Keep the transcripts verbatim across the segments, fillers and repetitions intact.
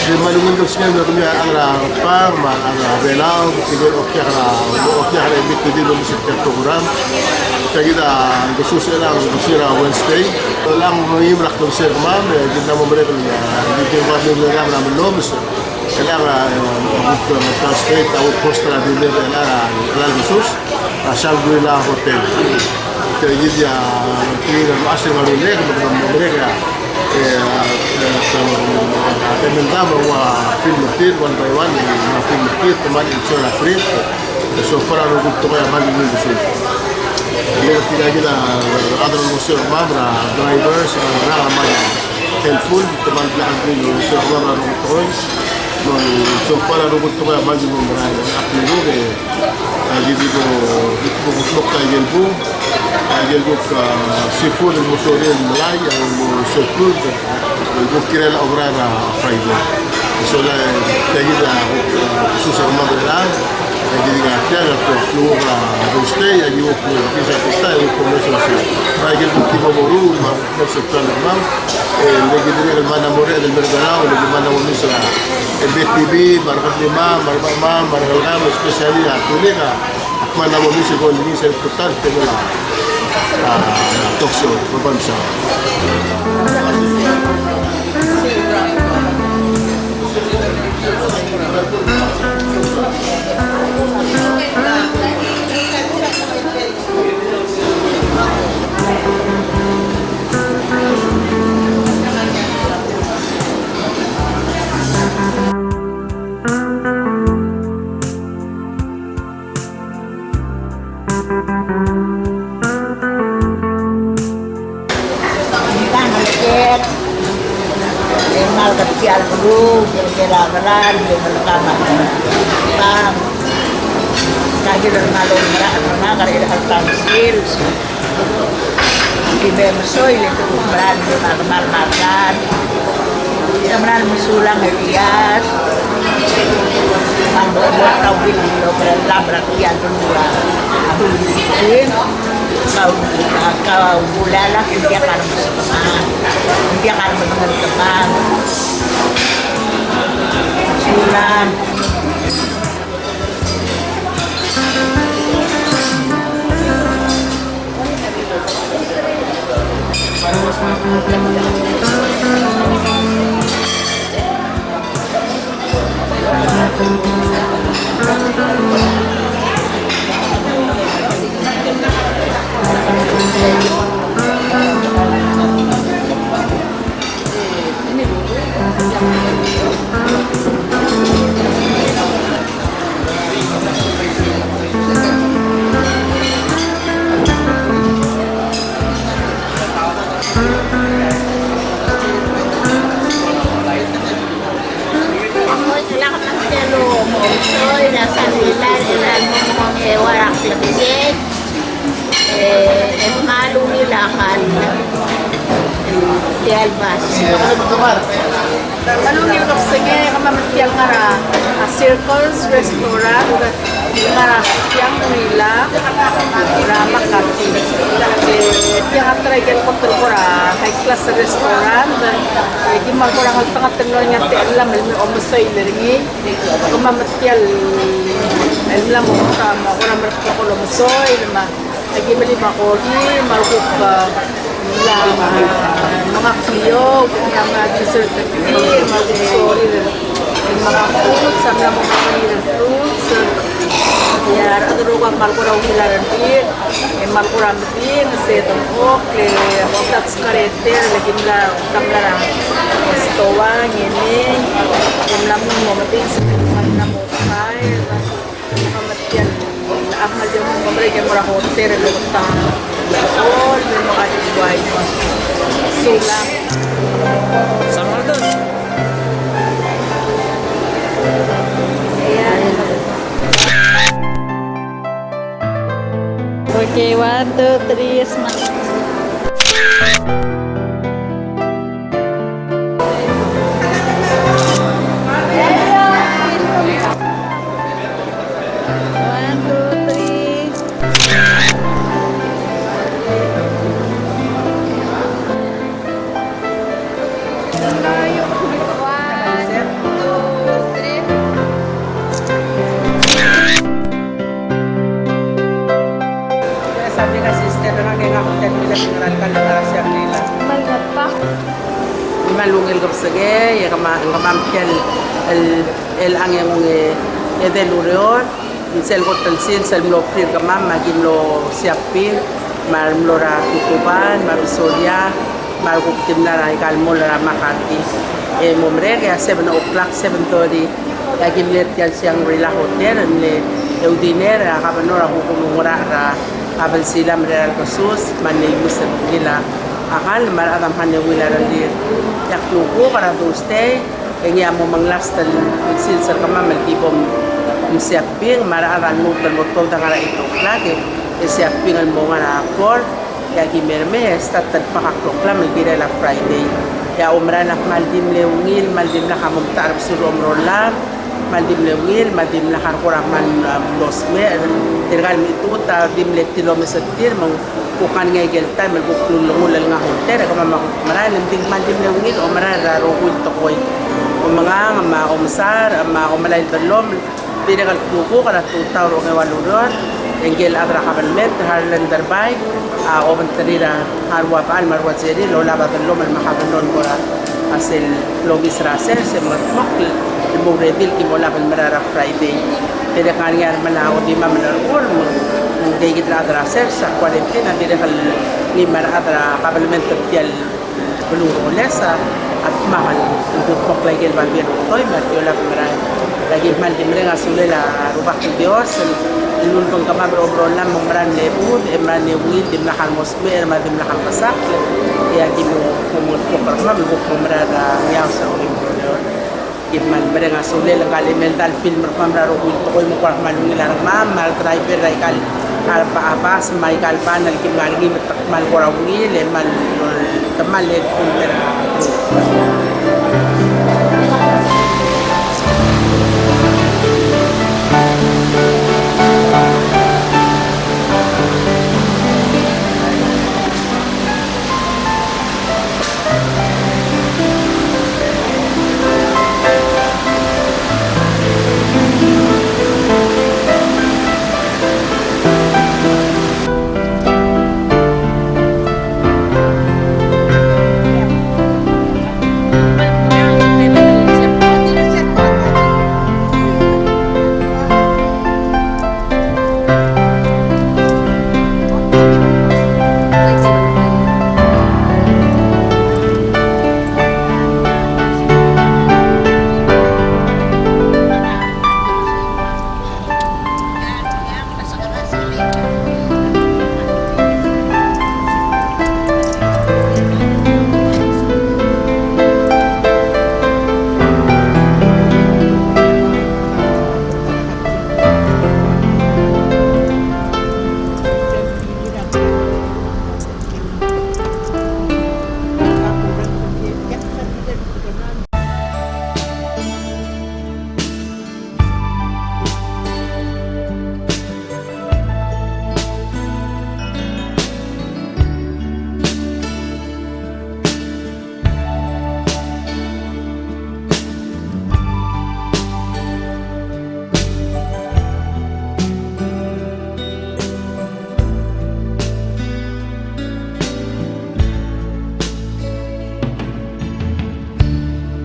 Kmal ungil kebesengei el mei er kemiu a rechad er a Kepang me a rechad er a Belau, tirke el okiak er a, okiak er a M B T V el omes er tia el program. Tia kid a kesus er chelechang, kesus er a Wednesday. Chelechang ng mei er a klebesei er kemam, e kid a mo merek el, e, kid a mo merek el kemam er a Melomes. Chelechang, e, kuk, e, translate a host er a dinner er chelechang, er chelechang el kesus. A Shangri-La Hotel. Tia kid a, tia kid a mechas el ngar er ngii, me kede mo merek a, e, e, e, me ng mla mo ua film er tir, one by one, e, ua film er tir, te mla enjoy er a trip. So far a rokui el tekoi a mle ungil el kesus. E tia kid a, a rechad el olengeseu er kemam, er a drivers, er a, er a mle helpful, te mle bla el ungil el kesus er kemam er a rokui el tekoi. Me so far a rokui el tekoi a mle ungil el kesus er kemam, e, a, kid a bo, kid a bo kutmeklii a ikel bung, a, ikel bung, a, seafood el mo sorir el melai, a, mo seafood, el bo kirel a oberael er a Friday. So la, tia kid a, a, kesus er kemam er chelechang, e kid a tia, a, kuk, kuk, a, Thursday, a, kuk, kuk, kuk, a, kuk, kuk, kuk, a, kuk, kuk, a, ikel bung ki bo moruul, me a kuk, kuk, kuk, a, kuk, e, le kid a dirrek el mla mo merek el mer a Belau, le kid a mla mo omes er a M B T V, me a rekedemam, me a rebechemam, me a rekelekam, especially a Tulik a, ak mla mo omes e ko el ngii sel total, te mla, a, talk show, me a bam sa. Ng kmal ker, e kmal ker tia el beluu, e ker a cheral, e ker a cheral, e ker a cheral. Ka kid a kmal oungerachel er ngak er a elecha el council. Ki bo mesoil e te kuk mera el mei me a kmal mera el mera el mesulang e Dios. Me a lebo er a ungil el oker el mla er tia el beluu a Tulik. Kau, kau, kau, ulala, ng diak a remes kemam. Ng diak a remes kemam. Mesulang. E, e kmal ungil a kall. Tia el bas. Kmal ungil kebesengei, kemam a tia el ngar er a, a, Circles Restaurant, ngar er a Shangri-La, er a McCarty. E tia a ta er a ikel kot el kora high class restaurant, e ki mla kora ngeltengat el mlo er ngii a techellam el me omesoil er ngii. Kemam a tia el mla mo kora, mo kora merek el kora omesoil me a Aki mle mei a koki, me a kuk, a, mla, a, menga a klio, me a dessert er tir, me a kuk sorir el, el menga a fruits, a mla mo sorir el fruits. E a rechad el rokui a kmal kora ungil a rengrir, e kmal kora medengei, se dengchokl, e a kuk ta skareter, le ki mla, ta mla er a stoa, ngii, e mla mo medengei, se mla mo try. Kemam a tia el, a kmal di mo merek e mo er a hotel el ta. Ol, me mo kadi buai. Sulang. Okay, one, two, three, smile. One, two, three. Ngak a tia el Milep, ngar er a Kal Siang Rila. Kmal ungil kebesengei e kemam, kemam tia el, el, el chelechang e ng ungil edei el ureor, sel kot el sils el mlo freer er kemam, me aki mlo shopping, me a remlo er a Tutuban, me a Visoria, me a rekuk di mla er aika el mall er a McCarthy. E mo merek e a seven o'clock, seven thirty, e aki mle er tia el Shangri-La Hotel, e mle eou el dinner, e a governor a kuk oungerachel er a belsila me er a rekesus, me a neimes el ungil a kall, me a rechad a mla ungil a rengrir. E a klukuk er a Thursday, e ngii a mo mengelaod el sils er kemam el ki bo mshopping, me a rechad a lmuut el mo tuobed a ngar er a eight o'clock, e, e shopping el mo ngar er a Ford, e aki mei e start el pak a kloklam el kirel a Friday. E a omerael a kmal di mle ungil, kmal dimlak a mo metacherbesul er a omerollam, kmal di mle ungil, kmal dimlak a rekora kmal mlo smecher. Tirka el mechitechut a di mle tilomesii er tir, me ng kuk ngar er ngii a ikel taem el kuk lulengul el ngar er a hotel, e kemam a kuk merael, e ng di kmal di mle ungil omerael er a rokui el tekoi. Omengang, me a omesar, me a omelai el dellomel, dirrek el klukuk er a tutau er a ongeua el ureor, e ngike el chad er a kabelment, Harlan Derbai, a obengterir a rua bechal me a rua cherir el olab a dellomel me a kabelment el kora sel lomes er a sers, e mengetmokl el mo ready el ki mo olab el merael er a Friday. Dirrek el ngar er ngii a remelai a odimam el meruul, me ng, me ngike el chad er a sers a quarantine, a dirrek el ngii me a rechad er a kabelment er tia el beluu er a Oles a dmak el kutmokl aike el babier el otoi me a tiolab el merael. E aki kmal di mereng a sulel a Rubak el Dios el, el lulebengkemam er a omerollam me ng merael el mle bechud, e merael el ungil, dimlak a mo smecher, me a dimlak a mekesakl, e aki mo, mo mengetmokl er kemam el kuk mo merael er a Ngeaur er a Oreor. Ki kmal mereng a sulel ngka el mei el dal film er kemam er a rokui el tekoi me ng kora kmal ungil a rengmam, me a redriver er aika el, a, a bas me aika el van el ki ngar er ngii me te kmal kora ungil, e kmal, te kmal el film er a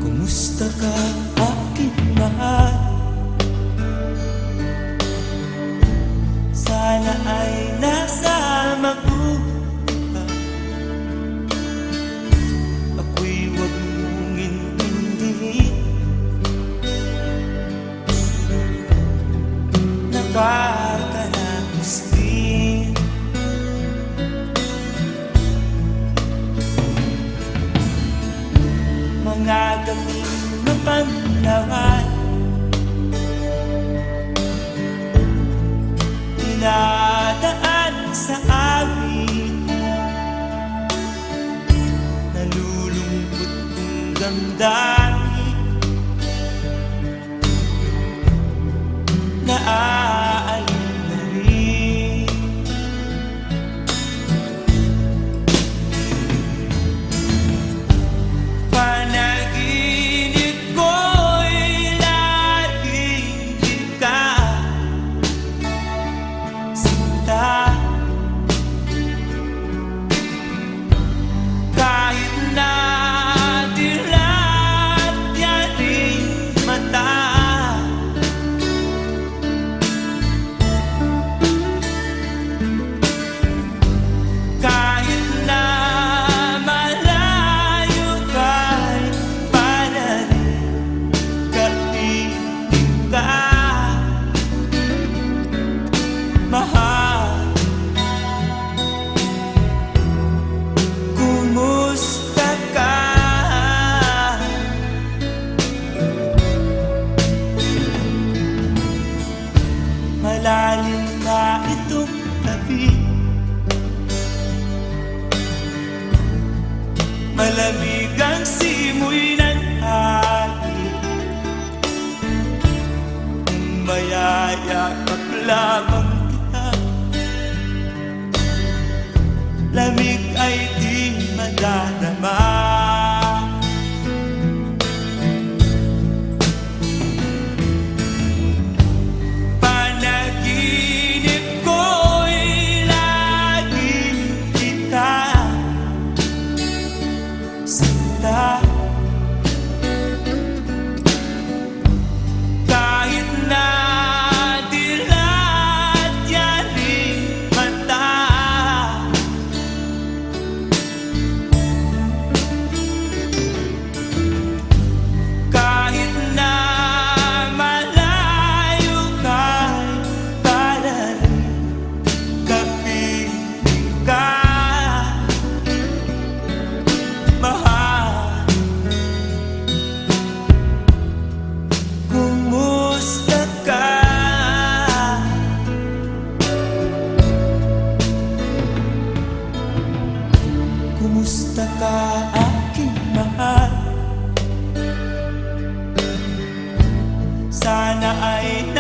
Kumusta ka, aking mahal? Sana ay nasa mabuti ka. Ako'y wag mong intindihin. Nakakaraos din. Mga gabing mapanlaway, dinadaan sa awit, nalulungkot kong damdamin. Naaalala rin. Panaginip ko'y laging ikaw, sinta. Lemig a simuinan a, maya a kaklabang tia. Lemig a di madadama. Panaginip ko e lagi kita senta. Kahit na dilat ya limata. Kahit na malayo ka, padari, kapiling ka, mahal. Kumusta ka? Kumusta ka, aking mahal? Sana ay